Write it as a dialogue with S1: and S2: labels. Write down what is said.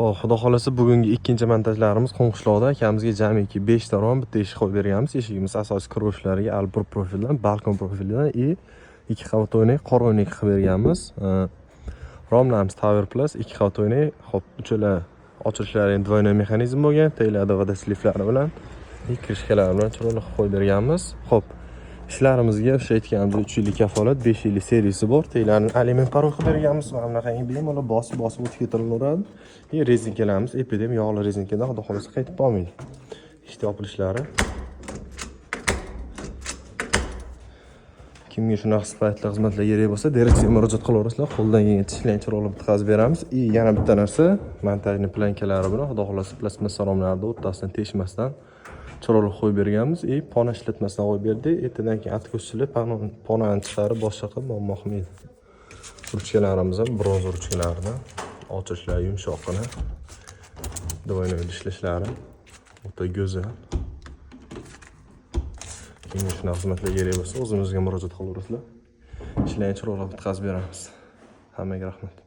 S1: Xo'p, xudo xolasa, bugungi ikkinchi montajlarimiz Qumqishloqda akamizga jamiki 5 ta rom, bitta eshik qo'yib berganmiz. Eshigimiz asosiy kirovishlarga Alpur profildan, balkon profilidan и ikki qavat o'ynak, qora o'ynak qilib berganmiz. Romlarimiz Tower Plus, ikki qavat o'ynak, xo'p, uchala ochilishlari ham двойной mexanizm bo'lgan, taglarida водослив lari bilan, и крышка lari bilan chiroyli qilib qo'yib berganmiz. Xo'p, ishlarimizga o'sha aytganimizdek 3 yillik kafolat, 5 yillik servisi bor. Taglarini alyumin parol qilib berganmiz. Mana bunaqangi bemalol bosib bosib o'tib ketilaveradi. И rezinkalarimiz epidem yog'li rezinkadan, xudo xohlasa, qaytib bormaydi. Ishda yopilishlari. Kimga shunaqa sifatli xizmatlar kerak bo'lsa, direksiyaga murojaat qilaverasizlar. Qo'ldan kelgancha ishlarni chiroyli bitkazib beramiz. И yana bitta narsa, монтажный планка lari bilan, xudo xohlasa, plastmassa romlarni o'rtasidan teshmasdan chiroyli qo'yib berganmiz и pona ishlatmasdan qo'yib berdik. Ertadan keyin откос chilar ponani chiqarib, boshqa qilib muammo qilmaydi. Ruchkalarimiz ham bronza ruchkalardan, ochilishlari yumshoqqina. Двойной ishlashlari o'ta go'zal. Kimga shunaqa xizmatlar kerak bo'lsa, o'zimizga murojaat qilaverasizlar. Ishlarni chiroyli bitkazib beramiz. Hammaga rahmat.